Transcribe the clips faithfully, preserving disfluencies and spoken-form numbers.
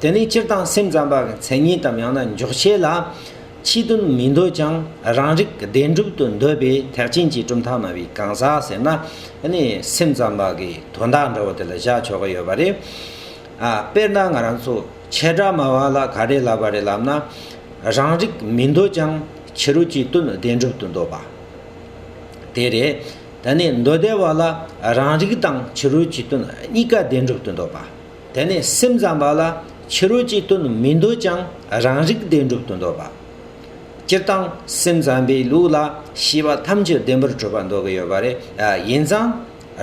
དེ་ནས་སྤྱིར་བཏང་སེམས་ཙམ་པ་གི་མཚན་ཉིད་དམ་ཡང་ན་འཇོག་བྱེད་ལ། ཕྱི་དོན་མི་འདོད་ཀྱང་རང་རིག་བདེན་གྲུབ་ཏུ་འདོད་པའི་ཐེག་ཆེན་གྱི་གྲུབ་མཐའ་སྨྲ་བའི་གང་ཟག་ཟེར་ན། ནི་སེམས་ཙམ་པ་གི་དོན་དག་འདྲ་བོ་དེ་ལ་བཞག་ཆོག་གི་ཡོད་པ་རེད། ཨ། དཔེར་ན་ང་རང་ཚོ་བྱེ་བྲག་སྨྲ་བ་ལ་ག་རེ་ལབ་པ་རེད་ལབ་ན། རང་རིག་མི་འདོད་ཀྱང་ཕྱི་རོལ་གྱི་དོན་བདེན་གྲུབ་ཏུ་འདོད་པ། དེ་རེད། དེ་ནས་མདོ་སྡེ་བ་ལ་རང་རིག་དང་ཕྱི་རོལ་གྱི་དོན་གཉིས་ཀ་བདེན་གྲུབ་ཏུ་འདོད་པ། དེ་ནས་སེམས་ཙམ་པ་ལ་ཕྱི་རོལ་གྱི་དོན་མི་འདོད་ཀྱང་རང་རིག་བདེན་གྲུབ་ཏུ་འདོད་པ། སྤྱིར་བཏང་སེམས་ཙམ་པའི་ལུགས་ལ་ཤེས་པ་ཐམས་ཅད་བདེན་པར་གྲུབ་པ་འདོད་ཀྱི་ཡོད་པ་རེད། ཡིན་ཙང་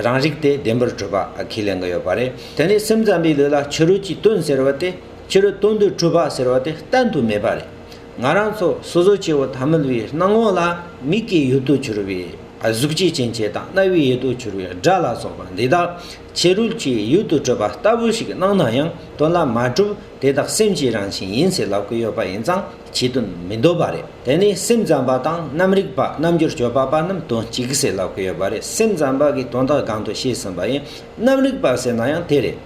རང་རིག་དེ་བདེན་པར་གྲུབ་པ་ཁས་ལེན་གྱི་ཡོད་པ་རེད། དེ་ནས་སེམས་ཙམ་པའི་ལུགས་ལ་ཕྱི་རོལ་གྱི་དོན་ཟེར་བ་དེ། ཕྱི་རོལ་དོན་དུ་གྲུབ་པ་ཟེར་བ་དེ་གཏན་དུ་མེད་པ་རེད། ང་རང་ཚོ་སོ་སོ་སྐྱེ་བོ་ཐ་མལ་པའི་སྣང་ངོ་ལ་མིག་གི་ཡུལ་དུ་གྱུར་པའི་གཟུགས་ཀྱི་སྐྱེ་མཆེད་དང་རྣ་བའི་ཡུལ་དུ་གྱུར་པའི་སྒྲ་ལ་སོགས་པ་འདི་དག་ཕྱི་རོལ་གྱི་ཡུལ་དུ་གྲུབ་པ་ལྟ་བུ་ཞིག་སྣང་ན་ཡང་དོན་ལ་མ་གྲུབ། དེ་དག་སེམས་ཀྱི་རང་བཞིན་ཡིན་ཟེར་ལབ་ཀྱི་ཡོད་པ་ཡིན་ཙང་ཕྱི་དོན་མི་འདོད་པ་རེད། དེ་ནས་སེམས་ཙམ་པ་དང་རྣམ་རིག་པ་རྣམ་འགྱུར་སྤྱོད་པ་པ་རྣམས་དོན་གཅིག་ཟེར་ལབ་ཀྱི་ཡོད་པ་རེད། སེམས་ཙམ་པ་གིས་དོན་དག་གང་དུ་བྱས་ཟིན་པ་ཡིན། རྣམ་རིག་པ་ཟེར་ན་ཡང་དེ་རེད།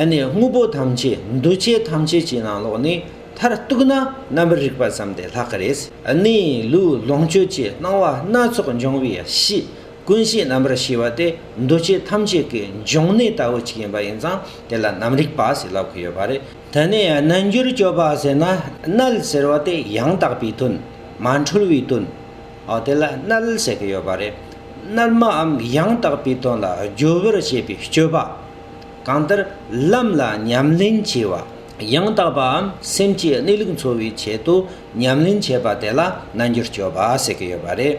ཨ་ནི་དངོས་པོ་ཐམས་ཅད་འདུ་བྱེད་ཐམས་ཅད་ཀྱི་ནང་ལོགས་ནས་མཐར་གཏུགས་ན་རྣམ་པར་རིག་པ་ཙམ་དེ་ལྷག་གི་རེད། ཨ་ནི་ལུས་ལོངས་སྤྱོད་ཀྱི་སྣང་བ་སྣ་ཚོགས་འབྱུང་བའི་གཤིས། ཀུན་གཞི་རྣམ་པར་ཤེས་པ་དེ་འདུ་བྱེད་ཐམས་ཅད་ཀྱི་འབྱུང་གནས་ལྟ་བུ་ཅིག་ཡིན་པ་ཡིན་ཙང་དེ་ལ་རྣམ་རིག་པ་ཟེར་ལབ་ཀྱི་ཡོད་པ་རེད། དེ་ནས་རྣལ་འབྱོར་སྤྱོད་པ་ཟེར་ན། རྣལ་ཟེར་བ་དེ་ཡང་དག་པའི་དོན། མ་འཁྲུལ་བའི་དོན། འོ་དེ་ལ་རྣལ་ཟེར་གྱི་ཡོད་པ་རེད། རྣལ་མའམ་ཡང་དག་པའི་དོན་ལ་སྦྱོར་བར་བྱེད་པའི་སྤྱོད་པ། གང་ལྟར་ལམ་ལ་ཉམས་ལེན་བྱས་པ། ཡང་དག་པའམ་སེམས་ཀྱི་གནས་ལུགས་འཚོལ་བའི་ཆེད་དུ་ཉམས་ལེན་བྱེད་པ་དེ་ལ་རྣལ་འབྱོར་སྤྱོད་པ་ཟེར་གྱི་ཡོད་པ་རེད།